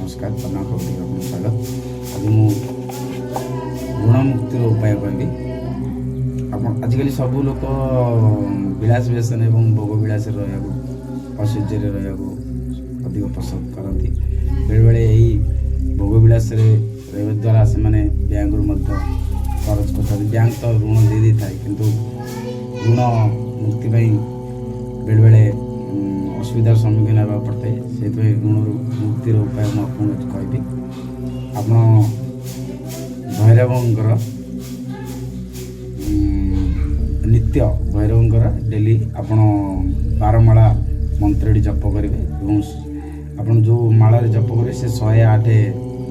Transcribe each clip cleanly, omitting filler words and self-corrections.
ନମସ୍କାର, ପନ୍ନା ଖବର ଆପଣଙ୍କୁ ସ୍ୱାଗତ। ଆଜି ମୁଁ ଋଣମୁକ୍ତିର ଉପାୟ କହିବି। ଆପଣ ଆଜିକାଲି ସବୁ ଲୋକ ବିଳାସ ବ୍ୟସନ ଏବଂ ଭୋଗ ବିଳାସରେ ରହିବାକୁ, ଐଶ୍ୱର୍ଯ୍ୟରେ ରହିବାକୁ ଅଧିକ ପସନ୍ଦ କରନ୍ତି। ବେଳେବେଳେ ଏହି ଭୋଗ ବିଳାସରେ ରହିବା ଦ୍ୱାରା ସେମାନେ ବ୍ୟାଙ୍କରୁ ମଧ୍ୟ କରଜ କରିଥାନ୍ତି। ବ୍ୟାଙ୍କ ତ ଋଣ ଦେଇ ଦେଇଥାଏ, କିନ୍ତୁ ଋଣ ମୁକ୍ତି ପାଇଁ ବେଳେବେଳେ ଅସୁବିଧାର ସମ୍ମୁଖୀନ ହେବାକୁ ପଡ଼ିଥାଏ। ସେଥିପାଇଁ ଋଣରୁ ମୁକ୍ତିର ଉପାୟ ମୁଁ ଆପଣଙ୍କୁ ଆଜି କହିବି। ଆପଣ ଭୈରବଙ୍କର ନିତ୍ୟ ଭୈରବଙ୍କର ଡେଲି ଆପଣ 12 ମାଳା ମନ୍ତ୍ରଟି ଜପ କରିବେ ଏବଂ ଆପଣ ଯେଉଁ ମାଳାରେ ଜପ କରିବେ, ସେ 108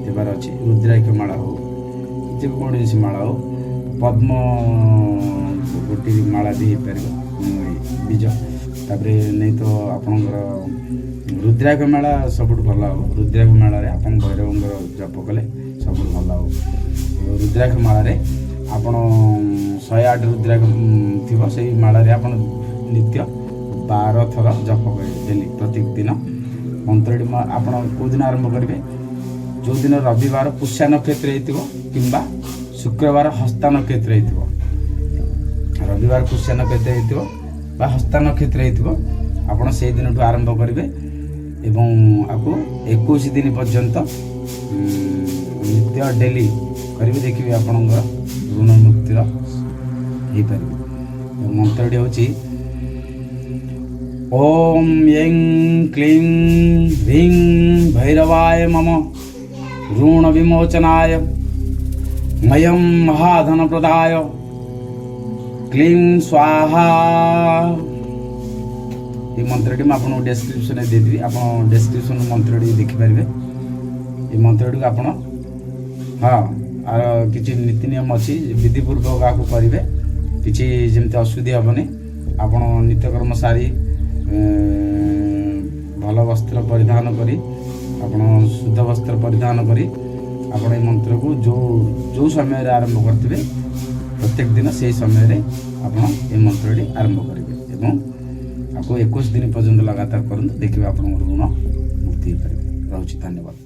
ହେବାର ଅଛି। ରୁଦ୍ରାକ୍ଷ ମାଳା ହଉ, ଯେକୌଣସି ମାଳା ହଉ, ପଦ୍ମ ଗୋଟିଏ ମାଳା ବି ହେଇପାରିବ, ବୀଜ। ତାପରେ ନେଇ ତ ଆପଣଙ୍କର ରୁଦ୍ରାକ୍ଷ ମାଳା ସବୁଠୁ ଭଲ ହେବ। ରୁଦ୍ରାକ୍ଷ ମାଳାରେ ଆପଣ ଭୈରବଙ୍କର ଜପ କଲେ ସବୁଠୁ ଭଲ ହେବ। ରୁଦ୍ରାକ୍ଷ ମାଳାରେ ଆପଣ 108 ରୁଦ୍ରାକ୍ଷ ଥିବ, ସେଇ ମାଳାରେ ଆପଣ ନିତ୍ୟ 12 ଥର ଜପ କରିବେ ଡେଲି, ପ୍ରତ୍ୟେକ ଦିନ। ମନ୍ତ୍ରଟି ଆପଣ କେଉଁ ଦିନ ଆରମ୍ଭ କରିବେ? ଯେଉଁଦିନ ରବିବାର ପୁଷ୍ୟା ନକ୍ଷତ୍ର ହେଇଥିବ କିମ୍ବା ଶୁକ୍ରବାର ହସ୍ତା ନକ୍ଷତ୍ର ହେଇଥିବ। ରବିବାର ପୁଷ୍ୟା ନକ୍ଷତ୍ର ହେଇଥିବ ବା ହସ୍ତା ନକ୍ଷତ୍ର ହେଇଥିବ, ଆପଣ ସେଇ ଦିନଠୁ ଆରମ୍ଭ କରିବେ ଏବଂ ଆକୁ 21 ଦିନ ପର୍ଯ୍ୟନ୍ତ ନିତ୍ୟ ଡେଲି କରିବେ। ଦେଖିବେ, ଆପଣଙ୍କର ଋଣ ମୁକ୍ତିର ହେଇପାରିବ। ମନ୍ତ୍ରଟି ହେଉଛି ଓମ୍ ୟେଂ କ୍ଲିଂ ହ୍ରିଂ ଭୈରବାୟ ମମ ଋଣ ବିମୋଚନାୟ ମୟଂ ମହାଧନ ପ୍ରଦାୟ କ୍ଲିଂ ସ୍ୱାହା। ଏଇ ମନ୍ତ୍ରଟି ମୁଁ ଆପଣଙ୍କୁ ଡେସ୍କ୍ରିପସନରେ ଦେଇଦେବି। ଆପଣ ଡେସ୍କ୍ରିପସନ୍ ମନ୍ତ୍ରଟି ଦେଖିପାରିବେ। ଏଇ ମନ୍ତ୍ରଟିକୁ ଆପଣ, ହଁ, ଆର କିଛି ନୀତି ନିୟମ ଅଛି, ବିଧିପୂର୍ବକ ଆକୁ କରିବେ। କିଛି ଯେମିତି ଅସୁବିଧା ହେବନି। ଆପଣ ନିତ୍ୟକର୍ମ ସାରି, ଭଲ ବସ୍ତ୍ର ପରିଧାନ କରି, ଆପଣ ଶୁଦ୍ଧ ବସ୍ତ୍ର ପରିଧାନ କରି ଆପଣ ଏଇ ମନ୍ତ୍ରକୁ ଯେଉଁ ଯେଉଁ ସମୟରେ ଆରମ୍ଭ କରିଥିବେ, ପ୍ରତ୍ୟେକ ଦିନ ସେଇ ସମୟରେ ଆପଣ ଏ ମନ୍ତ୍ରଟି ଆରମ୍ଭ କରିବେ ଏବଂ ଆକୁ 21 ଦିନ ପର୍ଯ୍ୟନ୍ତ ଲଗାତାର କରନ୍ତୁ। ଦେଖିବେ, ଆପଣଙ୍କର ଋଣ ମୁକ୍ତି ହେଇପାରିବ। ରହୁଛି, ଧନ୍ୟବାଦ।